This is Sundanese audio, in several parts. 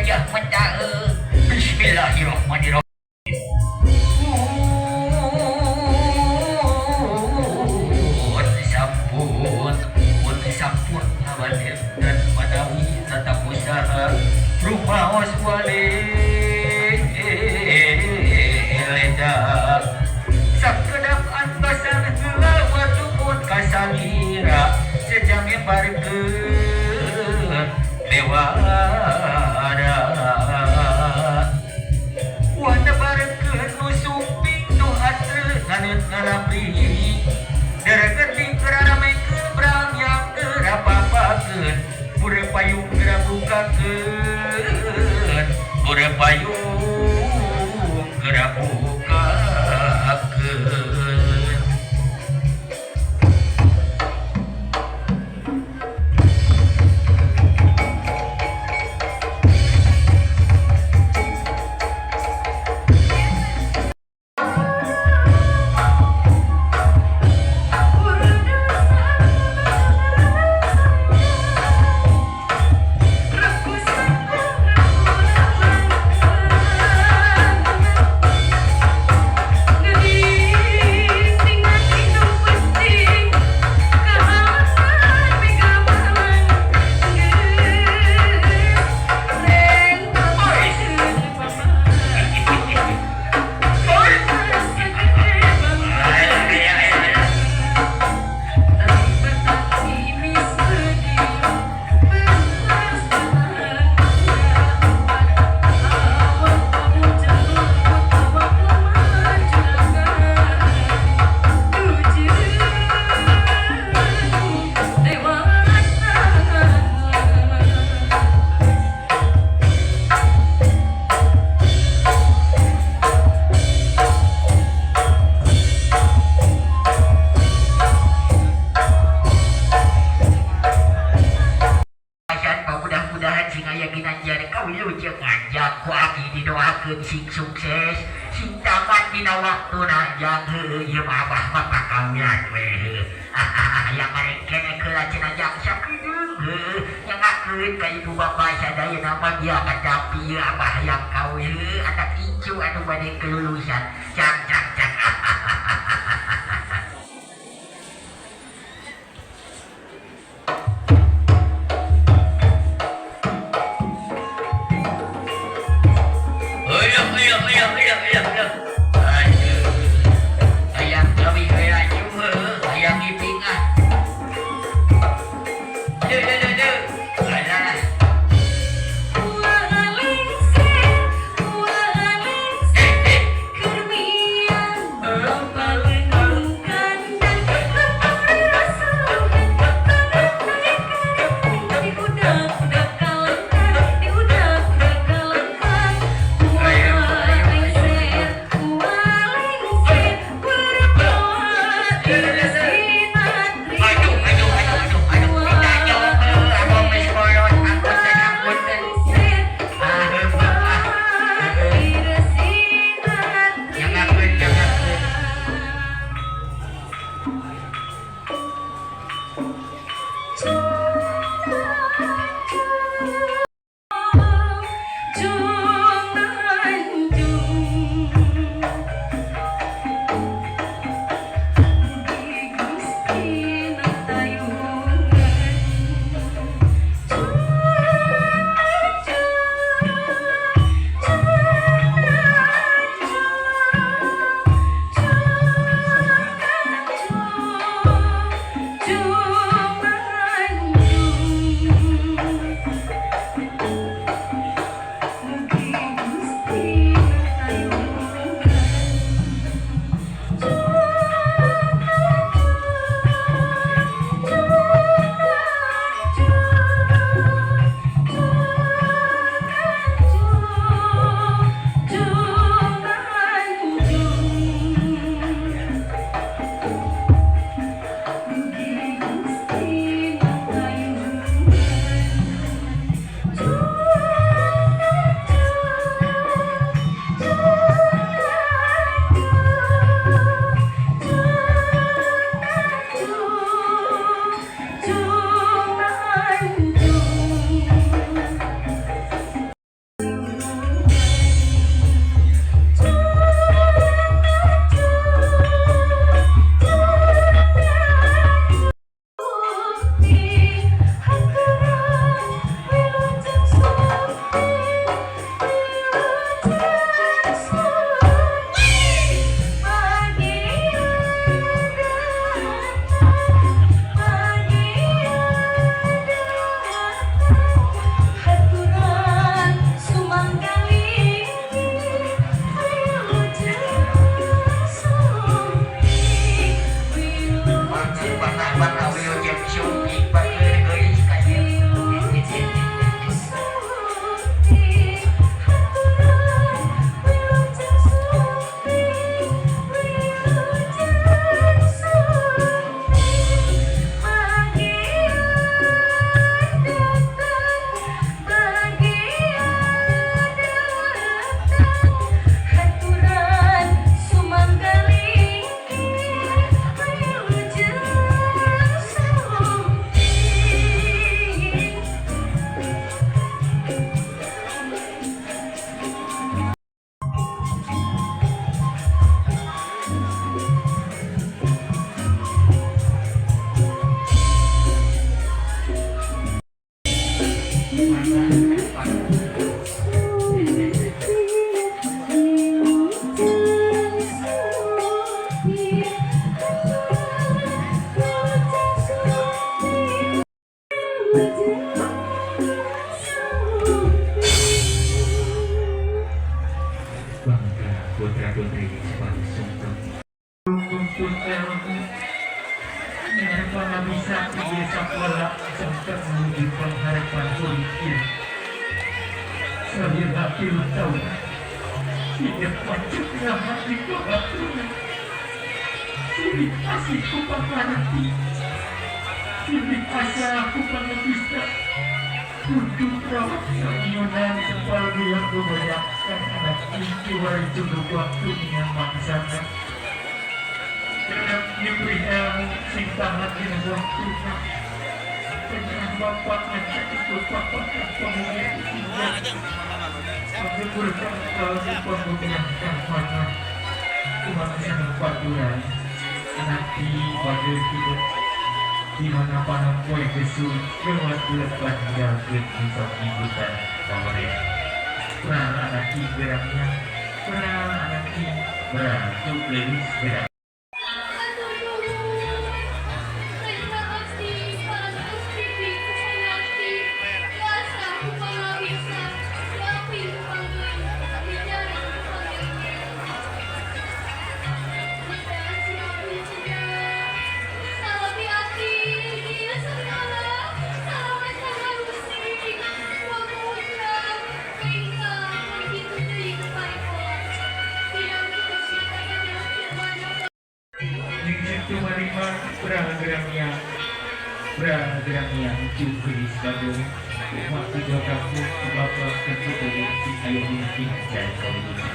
Gajah Mada. Bismillahirrahmanirrahim. Pun sampun, pun sampun khawatir dan manawi tetap usaha rumaos waleda sakedap antosan heula watupun kasalira sejame barkeun bewara wanda barkeun nu sumping nu hate nganeut ngalabri deregeting keraramekeun brang yang kerapapakeun bure payung gerabukakeun bure payung gerabukakeun. Mudah-mudahan sing aya ginanjar kawilujengan jang, ku abdi didoakeun sing sukses, sing tamat dina waktuna, jang. Heueuh, ieu mah abah mah pakawian we, hayang ngarengkenek heula cenah, jang, sakedeung. Heueuh, nyangakeun ka ibu bapa sadayana mah dia katapi ieu abah hayang kawin, heueuh, anak incu anu bade kelulusan, jang, jang, jang. Ayo, ayo, ayo, ayo, ayo, ayo. Aduh. Hayang kawin heula heueuh, hayang ngiping ah. Duh, duh, duh, duh. Alah. Eh, eh. Ayo, ayo, ayo, ayo. Aduh, aduh, aduh, aduh, aduh. Minta jawab heueuh, abang geus kolot, angkut dan angkut. Ah, heueuh, ah. Heueuh. Nyangakeun, nyangakeun. Abah kawilujeng sumping bageur geulis ka dieu. Bangga putra putri sepatu sungkem. Kumpul ilmu dengan bisa di sekolah sungkem menuju pengharapan kulit. Saya tahu tidak patutnya hati kebaturan. Sulit asih ku pangarti. Sulit asa aku pangabisa. Untuk rawat samionan sepalgu yang kebanyakan anak inti wari tunggu waktu dengan mangsana. Terhadap nyebri ilmu sing tahan dina waktu. Dengan bapak anak itu bapak pemuda tinggal. Mengumpulkan ilmu pembunuhan mana. Kumangsana paturan. Anak di bagai tidak di mana panang poe gesu lewat lebat jalkeun bisa ibutan pamrih. Kurang anak i gerangnya, kurang anak i berancuk leuwih gerang. Berang yang cukri sebagai waktu kamu bapak ketua ayah ini dan kau ini.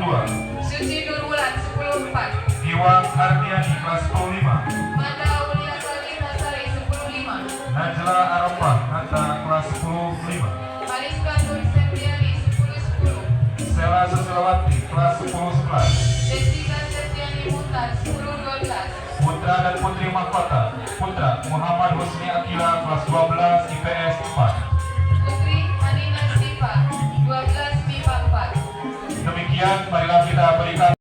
10-2. Suci Nurwulan 10-4. Iwan Ardiani kelas 10-5. Manda Aulia Sari 10-5. Najla Arafah Nata kelas 10-5. Aliska Nur Septiani 10-10. Sela Susilawati kelas 10-11. Jessica Septiani Mutar 10-12. Putra dan Putri Mahkota. Putra Muhammad Husni Akila kelas 12 IPS 4. Putri Anina Siva 12 MIPA 4. Demikian, marilah kita berikan